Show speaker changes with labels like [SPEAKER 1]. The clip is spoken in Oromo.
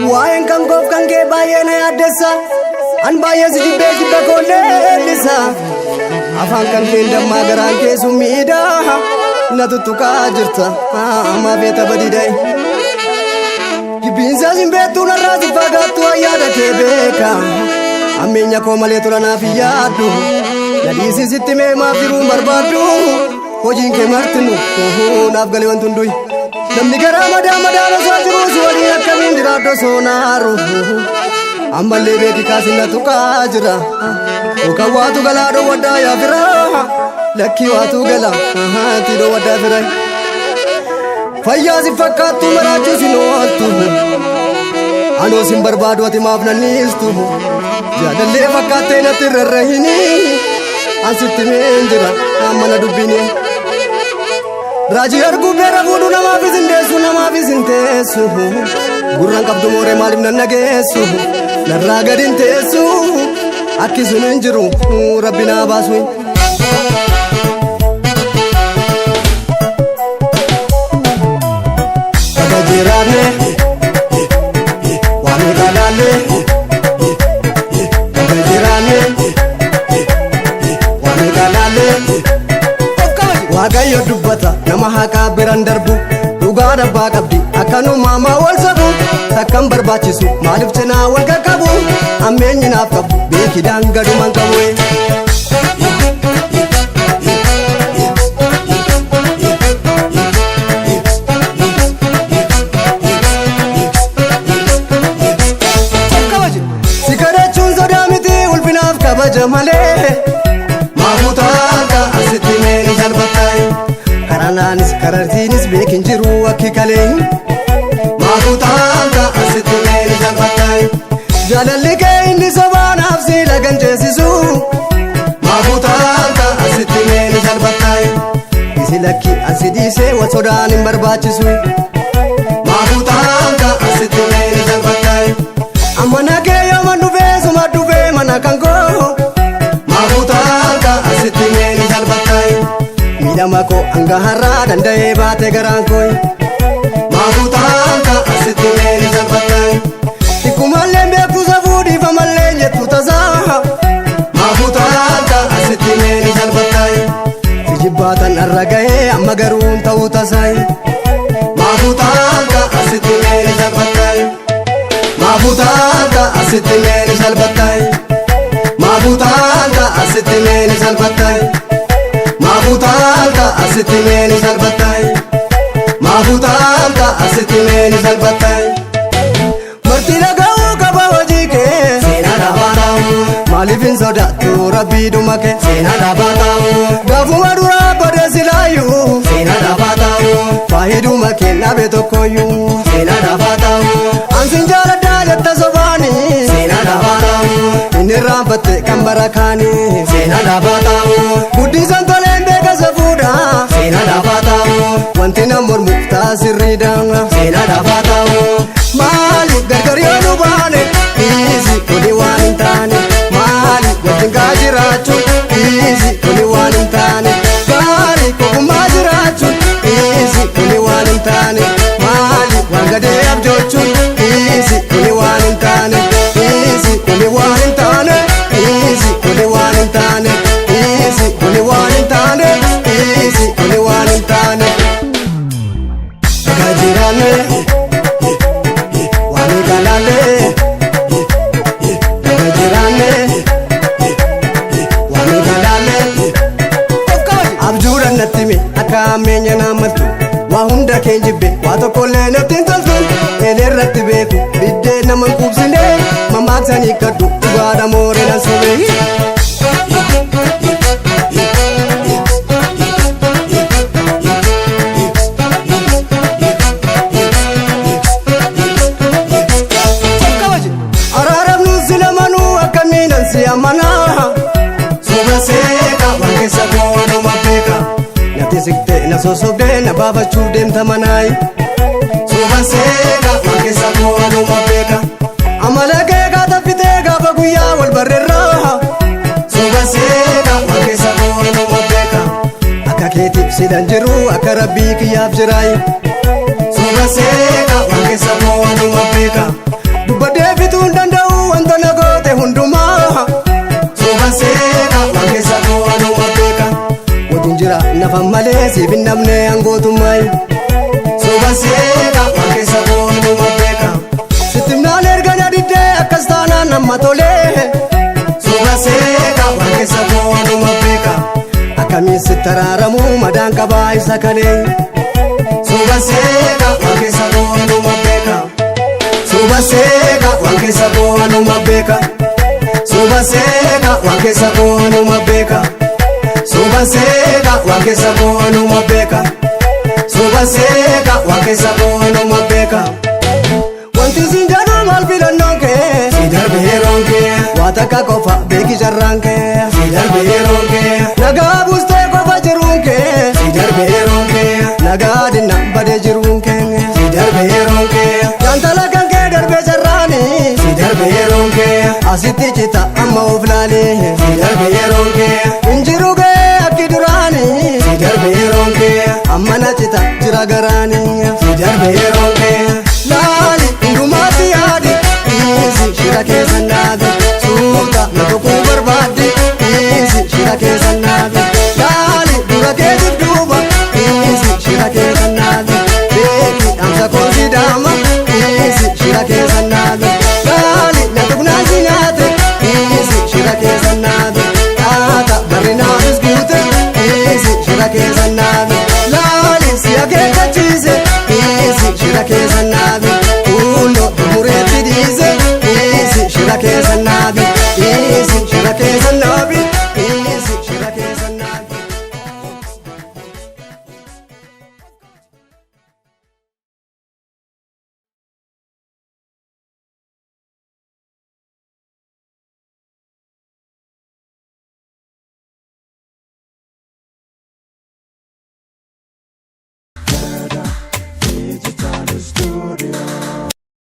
[SPEAKER 1] Waa'een kan koof kan kee baay'ee na yaaddessa. An baay'ee si jibbee jibba koo leellisa. Afaan kan kee dammaa garaan kee summiidha. Na tuttuqaa jirta ammaa feeta badiidha. Jibbiinsa sin beektu narraa si fagaattu ayyaada kee beeka. Ammeenya koo malee tola naaf hin yaaddu. Na dhiisi sitti mee maaf jiruun barbaaddu. Hojiin kee martinu naaf galee wanti hunduyi. Namni garaa madaa madaan osoo jiruu si waliin akkamiin jiraadhu osoo naaru. Ammallee beeki kaasin na tuqaa jira. Yookaan waatu galaa dhoowwaddaa yaa fira. Lakkii waatu gala itti dhoowwaddaa fira. Fayyaa si fakkaattu maraachuu si ooltu. Anoo sin barbaadu ati maaf nanniistu. Jaalallee fakkaattee natti rarrahini. An sitti meen jira amma na dubbini. Raajii arguu beera fuudhu namaafis hin deessu namaafis hin teessu. Gurraan qabdu mooree maaliif nan dhageessu? Narraa gadi hin teessu. Akki sun hin jiru rabbi naa baasu. Baga jiraanne waa meeqa laalle. Baga jiraanne waa meeqa laalle. Waaqayyo dubbata nama haqaa biraan darbu dhugaa dabbaa qabdi akkanumaa maa wal sabu takkan barbaachisu maaliif cinaa wal qaqqabu ammeenyi naaf qabu beeki daangaduman qabu. Si kadhachuun sodaa miti ulfinaaf kabaja malee. Maafutaata asitti meeni salphattaayi. Karanaanis karartiinis beekin jiru akki kalee. Maafutaata asitti meeni salphattaayi. Jaalalli kee inni sobaanaaf si lagan ceesisu. Maafutaata asitti meeni salphattaayi. Isi lakki ansi dhiisee wal sodaan hin barbaachisu. Maafutaata asitti meeni salphattaayi. Amma nagee yooma dhufee suma dhufee mana kan koo. Maafutaata asitti meeni salphattaayi. Miidhama koo hanga har'aa danda'ee baate garaan koo. Maafutaata asitti meeni salphattaayi. Xiqqummallee beektu safuu dhiifamallee jettu tasaa. Maafutaata asitti meeni salphattaayi. Si jibbaatan har'a gahee amma garuu hin ta'uu tasaayi. Maafutaata asitti meeni salphattaayi. Maafutaata asitti meeni salphattaayi. Maafutaata asitti meeni salphattaayi. Maafutaata asitti meeni salphattaayi. Maafutaata asitti meeni salphattaayi. Marti dhaga'uu qaba hojii kee.
[SPEAKER 2] Seenaa dhaabaa taa'u.
[SPEAKER 1] Maaliif hin sodaattu rabbii dhuma kee.
[SPEAKER 2] Seenaa dhaabaa taa'u.
[SPEAKER 1] Gaafuma duraa badee silaayyuu.
[SPEAKER 2] Seenaa dhaabaa taa'u.
[SPEAKER 1] Faayiduma kee dhabe tokkoyyuu.
[SPEAKER 2] Seenaa dhaabaa taa'u.
[SPEAKER 1] Ansin jaaladhaa jetta sobaani.
[SPEAKER 2] Seenaa dhaabaa taa'u.
[SPEAKER 1] Inni raanfatte kan bara kaani.
[SPEAKER 2] Seenaa dhaabaa taa'u.
[SPEAKER 1] Guddisan toleen beeka safuudha.
[SPEAKER 2] Seenaa dhaabaa taa'u.
[SPEAKER 1] Wanti na mormuuf taasirriidha.
[SPEAKER 2] Seenaa dhaabaa taa'u.
[SPEAKER 1] Maali gargar yoo nu baane dhiisi kuni waan hin taane. Maali wajjin gaa jiraachuun dhiisi kuni waan hin taane. Gaarii kophummaa jiraachuun dhiisi kuni waan hin taane. Maali waan gadee abjoochuun dhiisi kuni waan hin taane. Dhiisi kuni waan hin taane. Dhiisi kuni waan hin taane. Dhiisi kuni waan hin taane. Dhiisi kuni waan hin taane. Baga jiraanne waa meeqa laalle. Baga jiraanne waa meeqa laalle. Abjuudhaan natti hime akka ammeenya naa maltu. Waa hunda keen jibbe waa tokkollee natti hin toltu. Eleerratti beeku biddeen nama hin quubsine. Mammaaksanii kadhu dhugaadha mooree nan sobee. Araaramnu si lamanuu akkamiin ansi amanaa.
[SPEAKER 2] Suba seeqa waan keessa koonuma beeka.
[SPEAKER 1] Natti siqtee na sosobdee na baafachuuf deemta manaayi.
[SPEAKER 2] Suba seeqa waan keessa koonuma beeka.
[SPEAKER 1] Amala kee gaata fitee gaafa guyyaa wal barreerraa.
[SPEAKER 2] Suba seeqa waan keessa koonuma
[SPEAKER 1] Sidan jiru akka rabbii kiyyaaf jiraayi.
[SPEAKER 2] Soba seeqa waan keessa koo anuma beeka.
[SPEAKER 1] Dubbadee fituu hin danda'u wanta na goote hundumaa.
[SPEAKER 2] Soba seeqa waan keessa koo anuma beeka.
[SPEAKER 1] Wajjin jira nafan malee siif hin dhabne angootummaa.
[SPEAKER 2] Soba seeqa waan keessa koo anuma beeka.
[SPEAKER 1] Sittimnaan erga na diddee akkas taanaan nama tolee.
[SPEAKER 2] Soba seeqa waan keessa koo anuma beeka.
[SPEAKER 1] Akkamiin sitti araaramuu madaan qabaa isa kalee.
[SPEAKER 2] Soba seeqa waan keessa koo anuma beeka. Soba seeqa waan keessa koo anuma beeka. Soba seeqa waan keessa koo anuma beeka. Soba seeqa waan keessa koo anuma beeka. Soba seeqa waan keessa koo anuma beeka.
[SPEAKER 1] Wanti siin jedhu maal filannoon kee?
[SPEAKER 2] Si darbe yeroon kee.
[SPEAKER 1] Waa takka qofa beeki carraan kee.
[SPEAKER 2] Si darbe yeroon kee.
[SPEAKER 1] Nagaa buustee qofa jiruun kee.
[SPEAKER 2] Si darbe yeroon kee.
[SPEAKER 1] Nagaa dinna badee jiruun kee.
[SPEAKER 2] Si darbe yeroon kee.
[SPEAKER 1] Jantala kan kee darbee carraani.
[SPEAKER 2] Si darbe yeroon kee.
[SPEAKER 1] Asitti cita amma of laalee.
[SPEAKER 2] Si darbe yeroon kee.
[SPEAKER 1] Injiru ga'ee akki duraani.
[SPEAKER 2] Si darbe yeroon kee.
[SPEAKER 1] Amma na cita jira garaani.
[SPEAKER 2] Si darbe yeroon kee.
[SPEAKER 1] Laali hundumaatti yaadi. Dhiisi shira keessa naabi. Suuta na tokko barbaaddi. Dhiisi shira keessa.